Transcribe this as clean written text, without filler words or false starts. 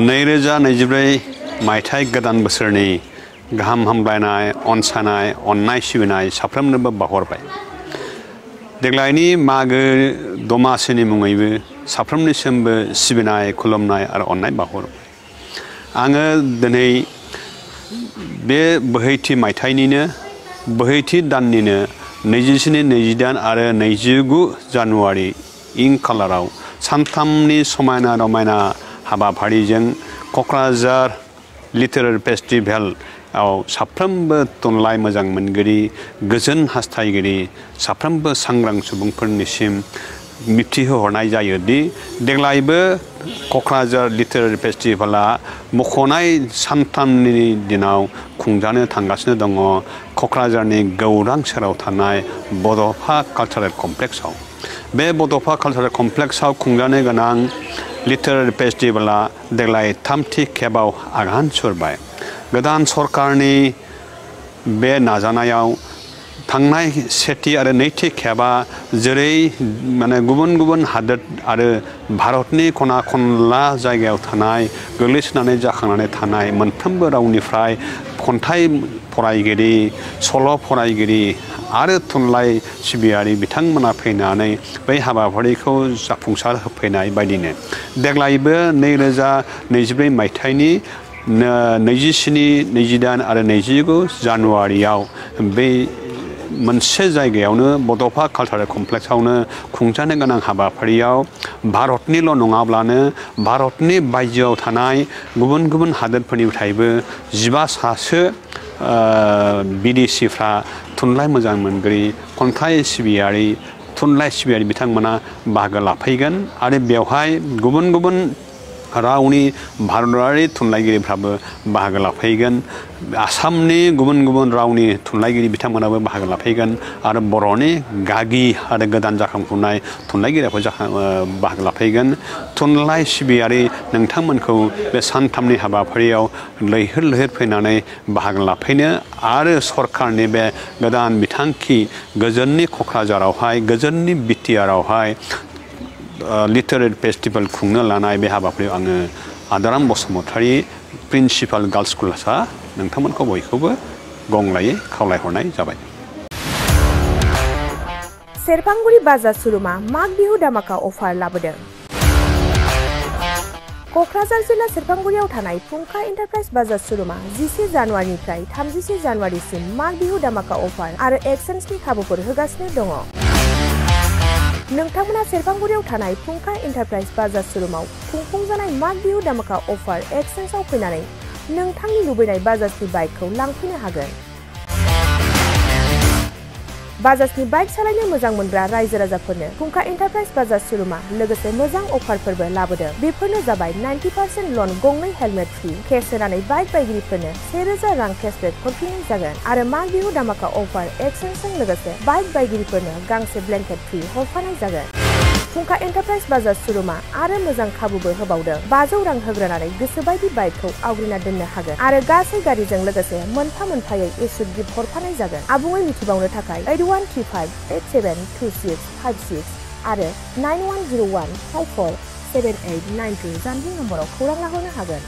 2024 मायथाइ गोदान बोसोरनि गाहाम हामलायनाय अनसायनाय अननाय सिबिनाय साफ्रोमनोबो बावहरबाय। देग्लायनि मागो दमासिनि मुङैबो साफ्रोमनिसिमबो सिबिनाय खुलुमनाय आरो अननाय बावहरबाय। आङो दिनै बे बोहैथि मायथाइनिनो बोहैथि दाननिनो 27, 28 आरो 29 जानुवारि इं खालाराव सानथामनि समायना रमायना हाबाफारिजों क'क्राझार लिटारेरि फेस्टिभेलाव साफ्रोमबो थुनलाइ मोजां मोनगिरि गोजोन हास्थायगिरि साफ्रोमबो सांग्रां सुबुंफोरनिसिम मिथिहोहरनाय जायो दि देग्लायबो क'क्राझार लिटारेरि फेस्टिभेला मख'नाय सानथामनि दिनाव खुंजानो थांगासिनो दङ क'क्राझारनि गौरां सेराव थानाय बड'फा कालचारेल कमप्लेक्सआव। बे बड'फा कालचारेल कमप्लेक्सआव खुंजानो गोनां लिटारेरि फेस्टिभेला देग्लाय थामथि खेबाव आगान सुरबाय। गोदान सरकारनि बे नाजानायाव थांनाय सेथि आरो नैथि खेबा जेरै गुबुन गुबुन हादोर आरो भारतनि खना खनला जायगायाव थानाय गोग्लैसोनानै जाखांनानै थानाय मोनफ्रोमबो रावनिफ्राय खन्थाइ फरायगिरि सल' फरायगिरि आरो थुनलाइ सिबियारि बिथांमोना फैनानै बै हाबाफारिखौ जाफुंसार होफैनाय बायदिनो देग्लायबो 2024 मायथाइनि 27, 28 आरो 29 जानुवारियाव बै मोनसे जायगायावनो बड'फा कालचारेल कमप्लेक्सआवनो खुंजानो गोनां हाबाफारियाव भारतनिल' नङाब्लानो भारतनि बायजोआव थानाय गुबुन गुबुन हादोरफोरनिफ्रायबो 15 सासो बिदेशिफ्रा थुनलाइ मोजां मोनगिरि खन्थाइ सिबियारि थुनलाइ सिबियारि बिथांमोना बाहागो लाफैगोन आरो बेवहाय गुबुन गुबुन रावनि भारतारि थुनलाइगिरिफ्राबो बाहागो लाफैगोन। आसामनि गुबुन गुबुन रावनि थुनलाइगिरि बिथांमोनाबो बाहागो लाफैगोन आरो बर'नि गागि आरो गोदान जाखांफुनाय थुनलाइगिरिफोर बाहागो लाफैगोन। थुनलाइ सिबियारि नोंथांमोनखौ बे सानथामनि हाबाफारियाव लैहोर लैहोर फैनानै बाहागो लाफैनो आरो सरकारनि बे गोदान बिथांखि गोजोननि क'क्राझारावहाय गोजोननि बिटिआरआवहाय लिटारेरि फेस्टिभेल खुंनो लानाय बे हाबाफारियाव आङो आदाराम बसुमतारी प्रिन्सिपाल गार्लस कलेजआ नोंथांमोनखौ बयखौबो गंलायै खावलायहरनाय जाबाय। सेरफांगुरि बाजार सुरुमा माग बिहु दामाका अफार लाबोदों। क'क्राझार जिल्ला सेरफांगुरियाव थानाय फुंखा एन्टारप्राइज बाजार सुरुमा 11 जानुवारिनिफ्राय 31 जानुवारिसिम माग बिहु दामाका अफार आरो एक्सचेन्जनि खाबुफोर होगासिनो दङ। नोंथांमोना सेरफांगुरियाव थानाय फुंखा एन्टारप्राइज बाजार सुरुमाव खुंफुंजानाय माग बिहु दामाका अफार एक्सचेन्जआव फैनानै नोंथांनि लुबैनाय बाजाजनि बाइकखौ लांफैनो हागोन। बाजाजनि बाइक सालायनो मोजां मोनग्रा रायजो राजाफोरनो फुंखा एन्टारप्राइज बाजार सुरुमा लोगोसे मोजां अफारफोरबो लाबोदों। बेफोरनो जाबाय 90% लन गंनै हेलमेट फ्रि केस होनानै बाइक बायगिरिफोरनो 1000 रां केसबेक हरफिननाय जागोन आरो माग बिहु दामाका अफार एक्सचेन्जजों लोगोसे बाइक बायगिरिफोरनो गांसे ब्लेंकेट फ्रि हरफानाय जागोन। फुंखा एन्टारप्राइज बाजार सुरुमा आरो मोजां खाबुबो होबावदों। 500 रां होग्रोनानै गोसोबायदि बाइकखौ आवग्रिना दोननो हागोन आरो गासै गारिजों लोगोसे मोनफा मोनफायै इस्यु गिफ्ट हरफानाय जागोन। आबुङै मिथिबावनो थाखाय 8135872656 आरो 9101547892 जानबुं नम्बराव खौरां लाहरनो हागोन।